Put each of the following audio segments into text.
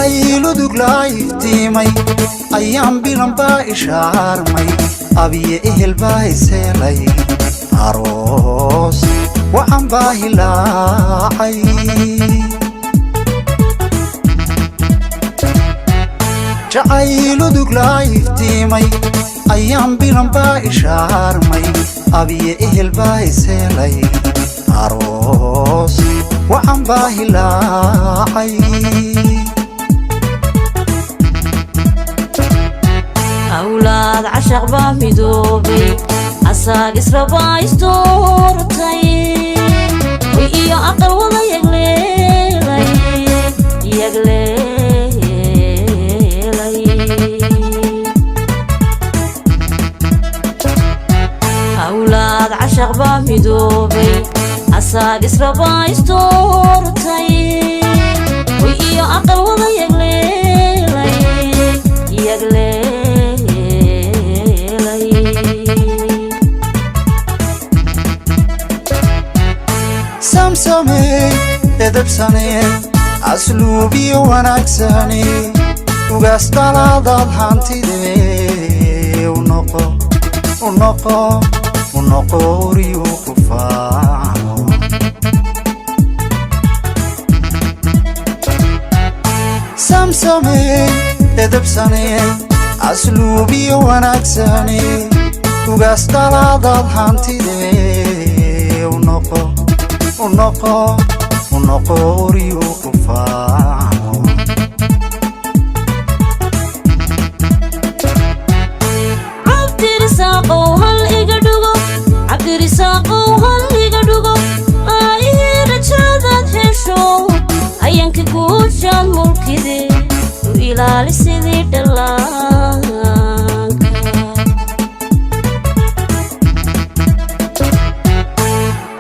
Jacayludug la iftiimay, ayaan bilan baa ishaarmay, abiye ehel baa iseelay, aroos wacan baa hilaacay. Jacayludug la iftiimay, ayaan bilan baa ishaarmay, abiye ehel baa iseelay, aroos wacan baa hilaacay. Awlaad cashaq baa midoobay, asaag israbaa isdoortay, way iyo aqal wada yagleelay yagleelay. Awlaad cashaq baa midoobay, asaag israbaa isdoortay, way iyo aqal wada yagleelay yagleelay. Samsamey, edebsane, asluubiyo wanaagsane, ugaas dhalaadaad hantide u noqo, u noqo, u noqo uriyuu ku faano. Samsamey, edebsane, asluubiyo wanaagsane, ugaas dhalaadaad hantide u noqo, u noqo, u noqo uriyuu ku faano. Cabdirisaaqow hal iga dhugo, Cabdirisaaqow hal iga dhugo, aayihii rajadaad hesho, hayanka guushaad mulkide u ilaali sidii dhallaanka.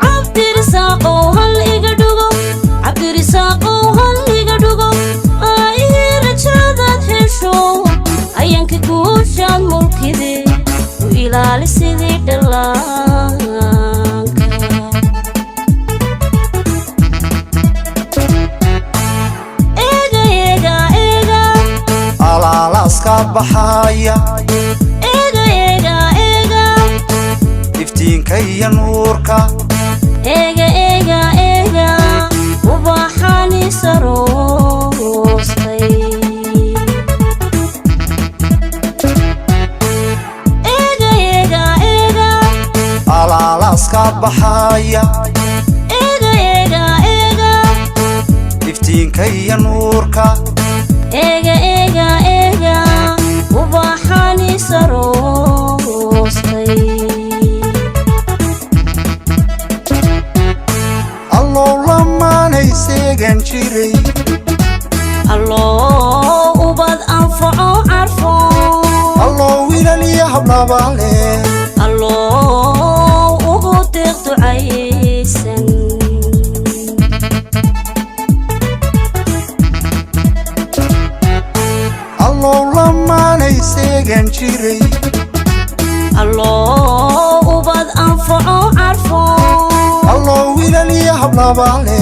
Cabdirisaaqow hal iga dhugo, Cabdirisaaqow hal iga dhugo, aayihii rajadaad hesho, hayanka guushaad mulkide u ilaali sidii dhallaanka. Eega, eega, eega. Alaalaaska baxaaya. Eega, eega, eega. Iftiinka iyo nuurka. Eega, eega, eega, ubaxani saroostay. Eega, eega, eega. Alaalaaska baxaaya. Eega, eega, eega. Iftiinka iyo nuurka. Eega, eega, eega, ubaxani saroostay. Allow lamaanay seegan jiray. Alloo ubad anfaco carfo. Allow wiilal iyo hablabaale. Alloo ugu deeq ducaysan. Allow lamaanay seegan jiray. Alloo ubad anfaco carfo. Allow wiilal iyo hablabaale.